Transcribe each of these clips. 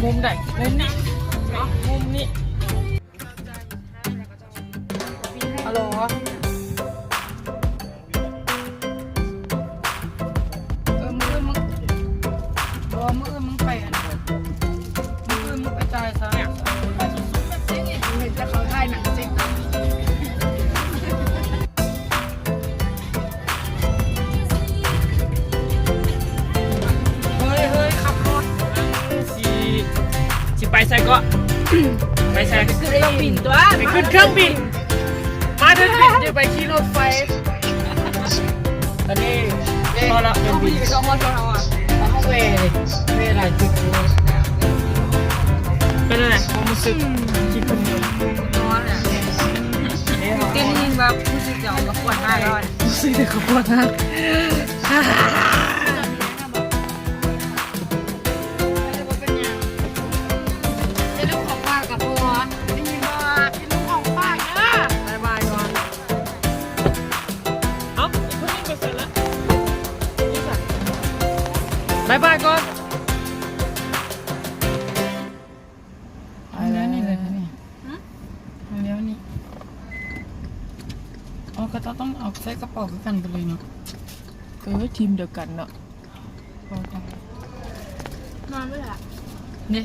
ມຸມໃດ? ມຸມນີ້ເນາະ ມຸມນີ້. ຮັລໂຫຼ ເອີ ມື້ອື່ນມຶງ ບໍ່ ມື້ອື່ນມຶງໄປອັນ ມື້ອື່ນມຶງໄປຈ່າຍຊະ. ເຫັນແຕ່ເຂົາຖ່າຍໜັງເສັກ. ເຮີ້ຍ ເຮີ້ຍ ຂັບລົດ ຊິ ຊິໄປໃສເກາະ? ໄປໃສ? ຂຶ້ນເຄື່ອງບິນຕົວະ ໄປຂຶ້ນເຄື່ອງບິນ. ມາເດີ ດຽວໄປຂີ່ລົດໄຟ. ຕອນນີ້ພໍລະ ເຄື່ອງບິນກໍຮອດແລ້ວ. ເຮົາແວ່ເລີຍ ແວ່ຫຼາຍຈຸດ. ເປັນຈັ່ງໃດຄວາມຮູ້ສຶກ? ຄິດເບິ່ງ ນອນແຫຼະ ຕື່ນເຕັ້ນ ຍິງແບບຮູ້ສຶກຈະອອກມາປວດໜ້າແລ້ວ ຮູ້ສຶກຈະປວດໜ້າ. ເປັນຂອງຝາກກັບຜົວ ໄດ້ຍິນບໍ່? ເປັນຂອງຝາກເດີ. ບາຍບາຍກ່ອນ. ເອົ້າ ອີກຄົນໜຶ່ງໄປໃສລະ? ບາຍບາຍກ່ອນ. ເອົາແລ້ວນີ້ເລີຍນີ້ ຫືມ ເອົາແລ້ວນີ້. ເອົາ ກໍຕ້ອງເອົາໃສ່ກະເປົາຄືກັນໄປເລີຍເນາະ. ເອີ ທີມດຽວກັນເນາະ. ນອນໄປລະ ນີ້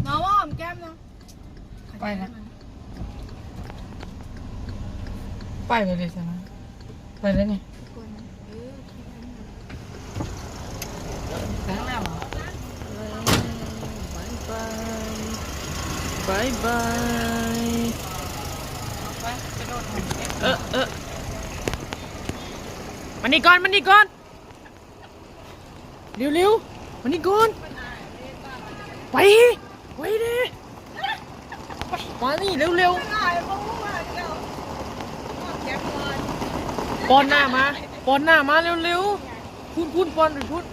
ນອນ ຫອມແກ້ມນະ. ໄປລະ ໄປລະເດຊັ້ນນະ. ໄປແລ້ວນີ້ ໄປທາງໜ້າບໍ່? ບາຍບາຍ ບາຍບາຍ. ເອີ ເອີ ມານີ້ກ່ອນ ມານີ້ກ່ອນ. ເລັວໆ ມານີ້ກ່ອນ ໄປ ໄປເດ້ ມານີ້ເລັວໆ. ປ້ອນໜ້າມາ ປ້ອນໜ້າມາເລັວໆ. ພຸ້ນໆ ປ້ອນໄປພຸ້ນ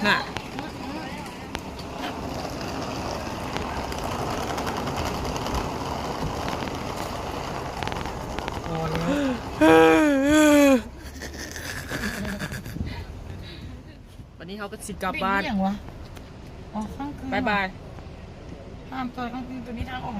ນະ. ບັດນີ້ເຮົາກໍຊິກັບບ້ານ. ຫຍັງວະ? ອໍ ຄ້າງຄືນ ບາຍບາຍ. ຫ້າມຈອດຄ້າງຄືນ ໂຕນີ້ທາງອອກ.